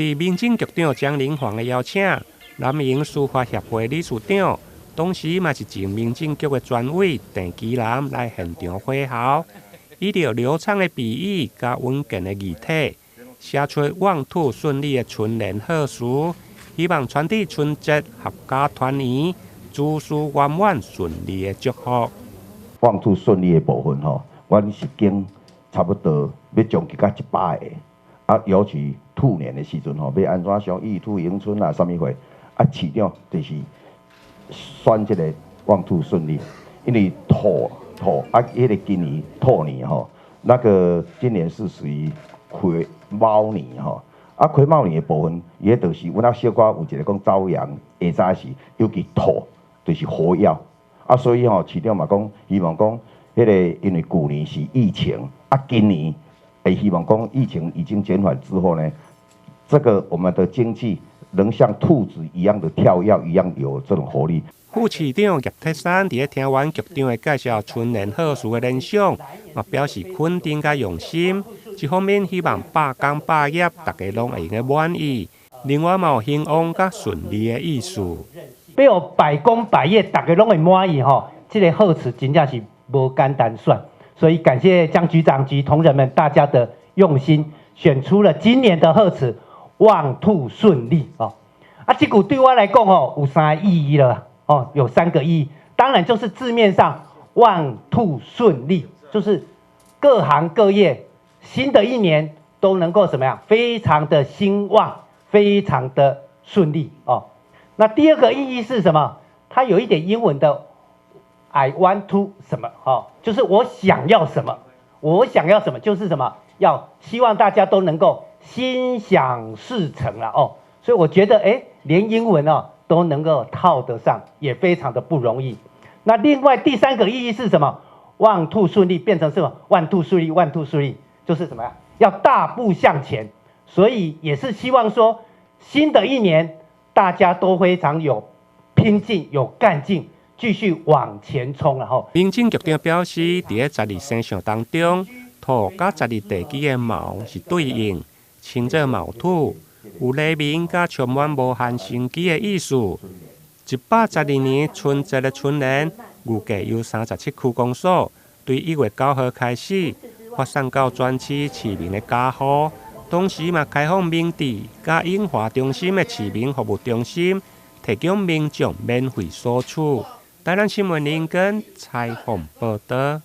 佇民政局長江靈煌的邀請，南瀛書法協會理事長，同時嘛是前民政局的專委鄭其南來現場火候，以著流暢的筆意佮穩健的字體，寫出旺兔順利的春聯賀詞，希望傳遞春節合家團圓、諸事圓滿順利的祝福。旺兔順利的部分吼，阮是經差不多欲將近甲100個，啊，尤其兔年的時陣吼，欲按怎想玉兔迎春啊，啥物貨，啊，市長就是選這个旺兔順利，因為兔兔啊，彼个今年兔年吼，那個今年是屬於癸卯年吼，啊，癸卯年的部分，伊彼就是阮啊小可有一个講朝陽下早時，尤其兔就是火藥，啊，所以吼，市長嘛講，希望講，彼个因為舊年是疫情，啊，今年會希望講疫情已經減緩之後呢，這個我們的經濟能像兔子一樣的跳躍一樣有這種活力。副市長葉鐵珊佇咧聽完局長的介紹春聯賀詞的聯想，嘛表示肯定佮用心。一方面希望百工百業大家攏會用得滿意，另外嘛有興旺佮順利的意思。欲予百工百業大家攏會滿意吼，這个賀詞真正是無簡單選，所以感謝江局長及同仁們大家的用心，選出了今年的賀詞“旺兔順利”哦。啊，這句對我來講吼，有三个意義了哦，有三個意義。當然就是字面上“旺兔順利”，就是各行各業新的一年都能夠怎麼樣，非常的興旺，非常的順利哦。那第二個意義是什麼？它有一點英文的 I want to 什麼？哦，就是我想要什麼，我想要什麼就是什麼，要希望大家都能夠心想事成了哦。所以我覺得，哎，連英文哦都能夠套得上，也非常的不容易。那另外第三個意義是什麼？旺兔順利變成什麼？萬兔順利，萬兔順利，就是什麼呀？要大步向前。所以也是希望說，新的一年大家都非常有拼勁、有幹勁，繼續往前衝了吼。民政局長表示，佇咧十二生肖當中，兔佮十二地支的卯是對應，稱做卯兔，有黎明佮充滿無限生機的意思。112年春節的春聯，預計由37區公所對1月9號開始發送到全市市民的家戶，同時嘛開放明治佮永華中心的市民服務中心，提供民眾免費索取。台南新聞林根採訪報導。